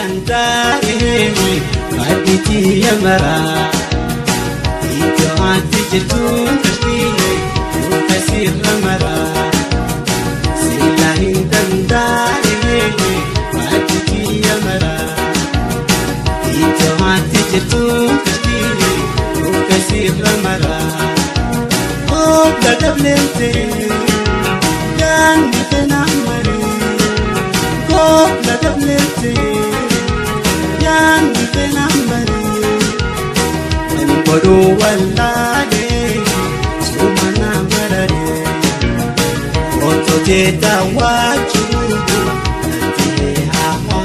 Danda'ee baadhiitii yamaraa iddoo ati jirtu kashtii nuufa sirra maraa sila hin danda'ee baadhiitii yamaraa iddoo ati jirtu kashtii nuufa sirra maraa obla dableente yaanni fena maree obla dableente. Ototeta wachu nate hawa.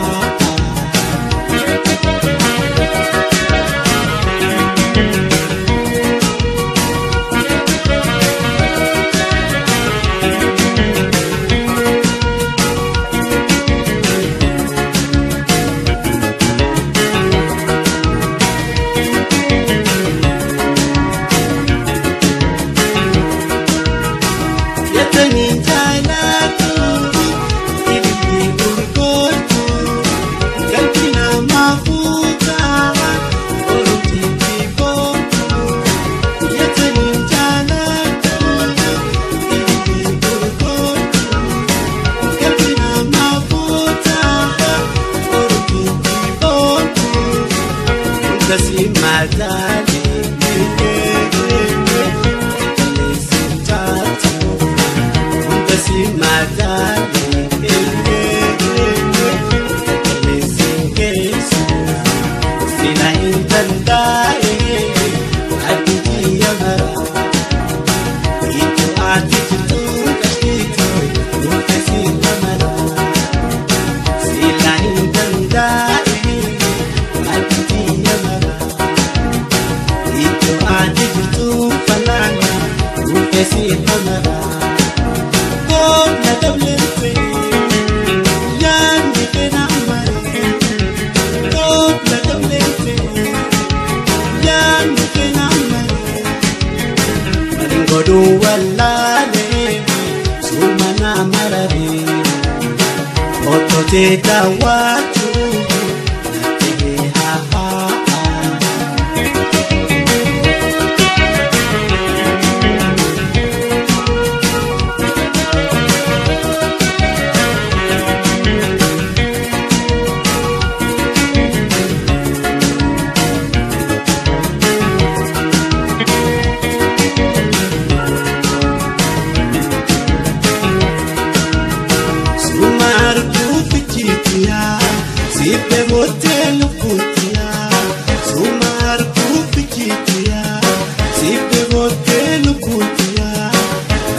Ototeta wachu nate hawa. Sipe bote lukutia, sumar kupikitia, sipe bote lukutia,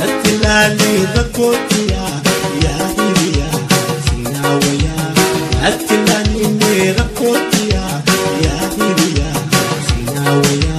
atilali rakotia, ya hiria, sinawaya, atilali me rakotia, ya hiria, sinawaya.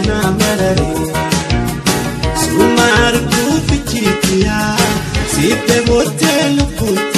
na marare Suma arguuf ijjitiyaa sitte boottee lubbuutiyaa.